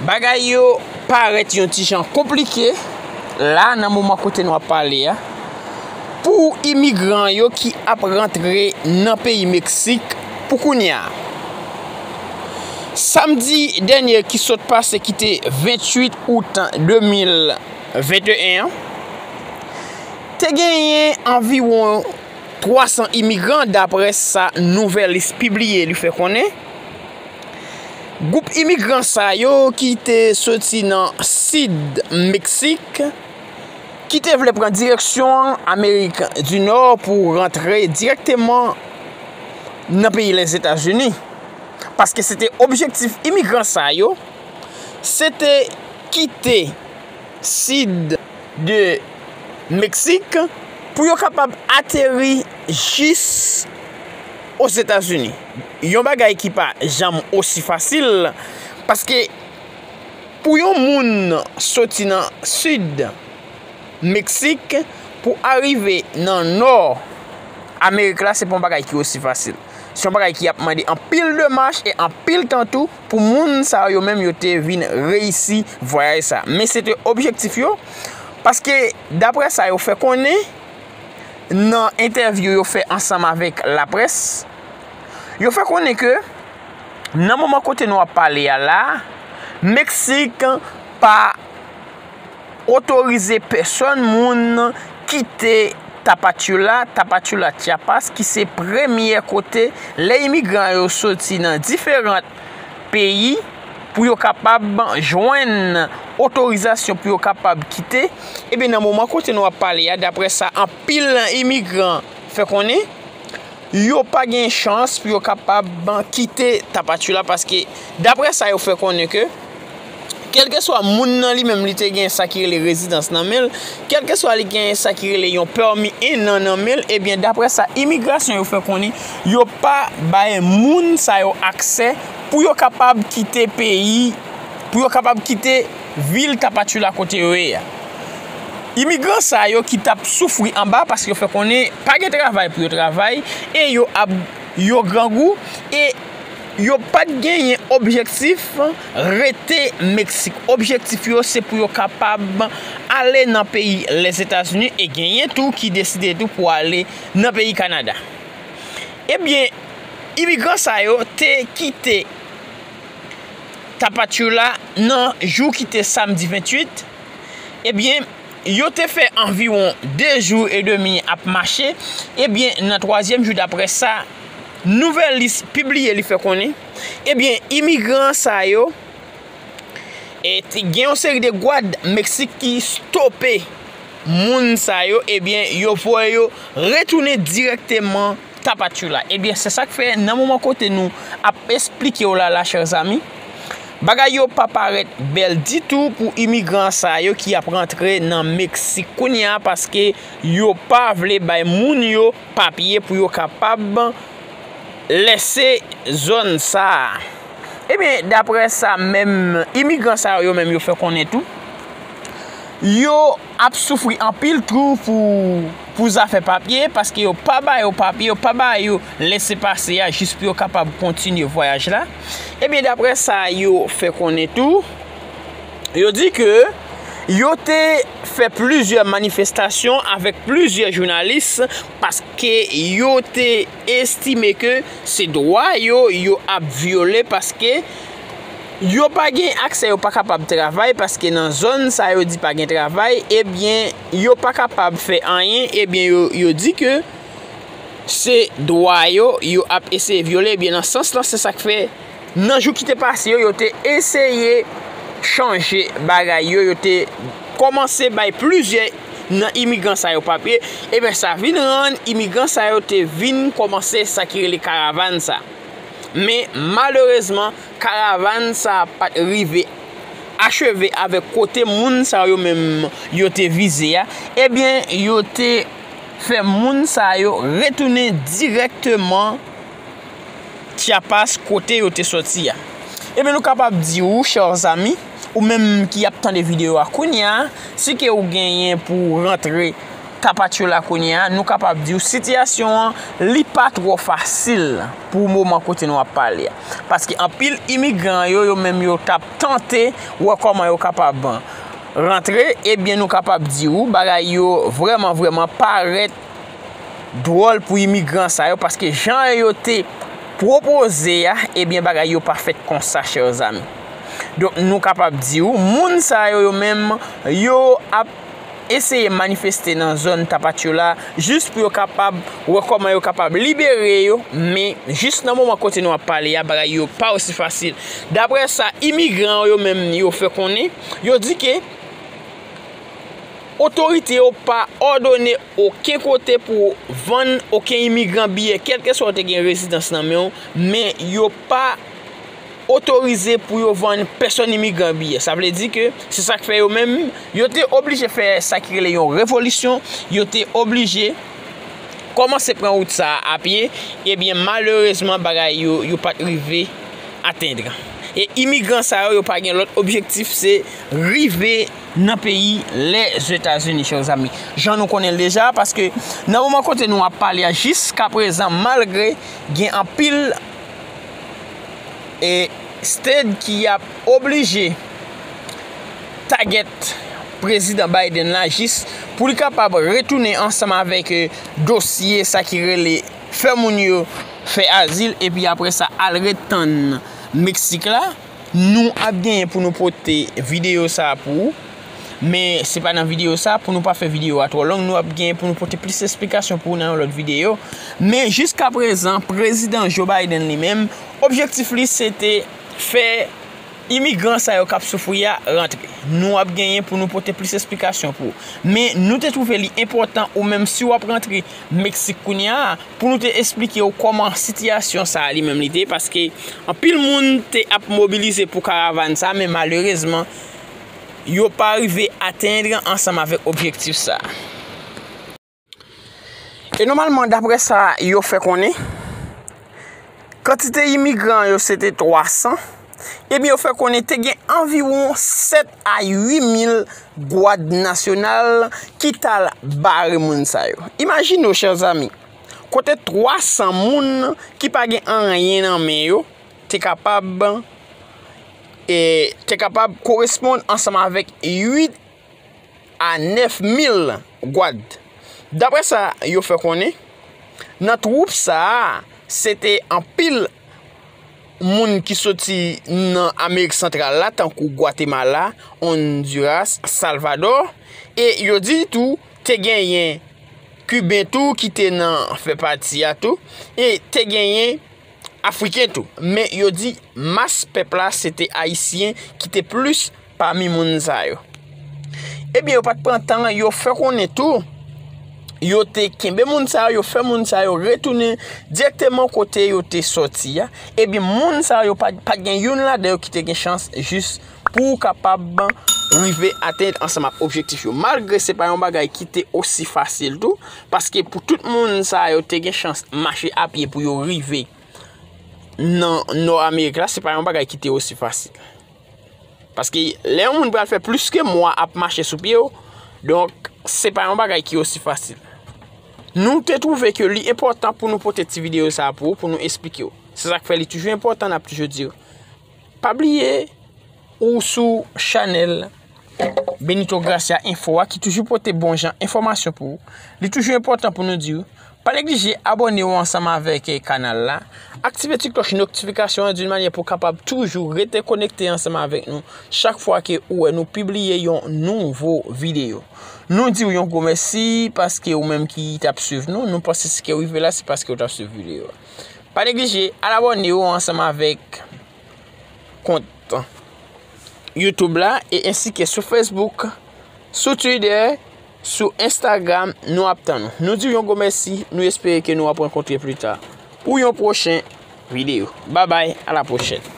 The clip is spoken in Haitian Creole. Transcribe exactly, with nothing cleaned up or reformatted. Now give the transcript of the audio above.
Bagay yo parèt yon ti jan konplike la nan moman kote nou ap pale a pou imigran yo ki ap rantre nan peyi Meksik pou kounye a. Samdi dènye ki sot pase, ki te venntuit out de mil venteyen an, te genyen anviwon twa san imigran, daprè sa Nouvèlis pibliye, li fè konnen. Gwoup imigran sa yo ki te soti nan sid Meksik, ki te vle pran direksyon Amerik di Nò pou rantre dirèkteman nan peyi Lèzetazini. Paske se te objektif imigran sa yo, se te kite sid de Meksik pou yo kapab ateri jis Ozetazini. Yon bagay ki pa janm osi fasil, paske pou yon moun soti nan sid Meksik pou arive nan nò Amerik la, se pa yon bagay ki osi fasil. Se yon bagay ki ap mande anpil demach e anpil tan tou pou moun sa yo menm yo te vin reyisi vwayaj sa. Men se te objektif yo, paske daprè sa yo fè konnen nan entèvyou yo fè ansanm avèk laprès, yo fè konnen ke nan moman kote nou ap pale a la, Meksik pa otorize pèsòn moun kite Tapachula, Tapachula, Chiapas, ki se premyè kote lè imigran yo soti nan diferan peyi pou yo kapab jwenn otorizasyon pou yo kapab kite. Ebyen, nan moman kote nou ap pale a, daprè sa anpil imigran fè konnen, yo pa gen chans pou yo kapab kite Tapachula, paske daprè sa yo fè konnen ke kèlkeswa moun nan li menm li te gen sa ki rele rezidans nan men l, kèlkeswa li gen sa ki rele yon pèmi en an nan men l, ebyen daprè sa imigrasyon yo fè konnen, yo pa bay moun sa yo aksè pou yo kapab kite peyi, pou yo kapab kite vil Tapachula kote yo ye a. Imigran sa yo ki t ap soufri anba paske yo fè konnen pa gen travay pou yo travay e yo ap yo grangou e yo pa t genyen objektif rete Meksik. Objektif yo se pou yo kapab ale nan peyi Lèzetazini e genyen tou ki deside tou pou ale nan peyi Kanada. Ebyen, imigran sa yo te kite Tapachula nan jou ki te samdi venntuit. Ebyen, yo te fè anviwon de jou e demi ap mache. Ebyen, nan twazyèm jou, daprè sa Nouvèlis pibliye, li fè konnen, ebyen, imigran sa yo, e te gen yon seri de gwad Meksik ki stope moun sa yo, ebyen, yo voye yo retounen dirèkteman Tapachula. Ebyen, se sa k fè, nan moman kote nou ap esplike w la, la, chè zami, bagay yo pa parèt bèl ditou pou imigran sa yo ki ap rantre nan Meksik kounye a, paske yo pa vle bay moun yo papye pou yo kapab lèse zòn sa a. Ebyen, daprè sa menm imigran sa yo, yo menm yo fè konnen tou, yo ap soufri anpil tou pou, pou zafè papye, paske yo pa ba yo papye, yo pa ba yo lesepase a jis pou yo kapab kontinye vwayaj la. Ebyen, daprè sa yo fè konnen tou, yo di ke yo te fè plizyè manifestasyon avèk plizyè jounalis paske yo te estime ke se dwa yo yo ap vyole paske yo pa gen aksè, yo pa kapab travay paske nan zòn sa yo di pa gen travay, ebyen, yo pa kapab fè anyen, ebyen, yo, yo di ke se dwa yo yo ap eseye vyole, ebyen, nan sans lan, se sa k fè nan jou ki te pase yo, yo te eseye chanje bagay yo, yo te kòmanse bay plizyè nan imigran sa yo papye, ebyen, sa vin rann imigran sa yo te vin kòmanse sa ki rele karavàn sa. Men malerezman, karavàn sa pa t rive acheve avèk kote moun sa yo menm yo te vize a, ebyen, yo te fè moun sa yo retounen dirèkteman Chiapas kote yo te sòti a. Ebyen, nou kapab di w, chè zami, ou menm ki ap tande videyo a kounye a, si ke ou genyen pou w rantre Tapatyola kounye a, nou kapab di w sitiyasyon an, li pa twò fasil pou moman kote nou ap pale a. Paske anpil imigran yo, yo menm yo t ap tante wè kòman yo kapab rantre, ebyen nou kapab di w bagay yo vrèman, vrèman parèt dwòl pou imigran sa yo, paske jan yo te pwopoze a, ebyen bagay yo pa fèt konsa, chè zanmi. Donk, nou kapab di w, moun sa yo, yo menm, yo ap eseye manifeste nan zòn Tapatyola, jis pou yo kapab wè kòman yo kapab libere yo, men jis nan moman kote nou ap pale a, bagay yo pa osi fasil. Daprè sa imigran yo menm yo fè konnen, yo di ke otorite yo pa òdone okenn kote pou vann okenn imigran biyè, kèlkeswa w te gen rezidans nan men w, men yo pa otorize pou yo vann pèsòn imigran biyè. Sa vle di ke se sa k fè yo menm, yo te oblije fè sa ki rele yon revolisyon, yo te oblije kòmanse pran wout sa a apye, ebyen, malerezman, bagay yo, yo pa t rive atenn. E imigran sa yo, yo pa gen lòt objektif, se rive nan peyi Lèzetazini, chè zanmi. Jan nou konnen l deja, paske nan moman kote nou ap pale a, jiskaprezan, malgre gen anpil e state ki ap oblije tagèt prezidan Biden la jis pou li kapab retounen ansanm avèk, e, dosye sa ki rele fè moun yo fè azil epi apre sa al ret tann Meksik la. Nou ap genyen pou nou pote videyo sa a pou ou. Men se pa nan videyo sa a, pou nou pa fè videyo a twò long, nou ap genyen pou nou pote plis esplikasyon pou ou nan yon lòt videyo. Men jiskaprezan, prezidan Joe Biden li menm, objektif li se te fè imigran sa yo k ap soufri a rantre. Nou ap genyen pou nou pote plis esplikasyon pou ou. Men nou te twouve li enpòtan ou menm si w ap rantre Meksik kounye a, pou nou te esplike w kòman sitiyasyon sa a li menm li te ye, paske anpil moun te ap mobilize pou karavàn sa a, men malerezman, yo pa rive atenn ansanm avèk objektif sa a. E nòmalman, daprè sa yo fè konnen, kantite imigran yo se te twa san, ebyen yo fè konnen te gen anviwon sèt a uit mil gad nasyonal ki t al bare moun sa yo. Imajine w, chè zanmi, kote twa san moun ki pa gen anyen nan men yo te kapab, e, te kapab koresponn ansanm avèk uit a nèf mil gad. Daprè sa yo fè konnen, nan twoup sa a, se te anpil moun ki soti nan Amerik Santral la, tankou Gwatemala, Ondiras, Salvadò, e yo di tou te genyen Kiben tou ki te nan fè pati a tou, e te genyen Afriken tou. Men yo di mas pèp la se te Ayisyen ki te plis pami moun sa yo. Ebyen, yo pa t pran tan, yo fè konnen tou, yo te kenbe moun sa yo, yo fè moun sa yo retounen dirèkteman kote yo te sòti a. Ebyen, moun sa yo pa, pa t gen youn ladan yo ki te gen chans jis pou kapab rive atenn ansanm ak objektif yo. Malgre se pa yon bagay ki te osi fasil tou, paske pou tout moun sa yo te gen chans mache apye pou yo rive nan Nò Amerik la, se pa yon bagay ki te osi fasil. Paske lè yon moun pral fè plis ke mwa ap mache sou pye w, donk, se pa yon bagay ki osi fasil. Nou te twouve ke li enpòtan pou nou pote ti videyo sa a pou ou, pou nou esplike w. Se sa k fè li toujou enpòtan, n ap toujou di w, pa bliye ou sou chanèl Benito Gracia Info a ki toujou pote bon jan enfòmasyon pou ou. Li toujou enpòtan pou nou di w, pa neglije abòne w ansanm avèk, eh, kanal la. Aktive ti klòch notifikasyon an d'une manière pou w kapab toujou rete konekte ansanm avèk nou chak fwa ke ou wè nou pibliye yon nouvo videyo. Nou di w yon gwo mèsi paske ou menm ki t ap swiv nou. Nou panse si ke w rive la, se paske w t ap swiv videyo a. Pa neglije al abòne w ansanm avèk kont YouTube la, e ensi ke sou Facebook, sou Twitter, sou Instagram, nou ap tann ou. Nou di w yon gwo mèsi, nou espere ke nou ap rankontre pli ta pou yon pwochen videyo. Babay, a la pwochèn.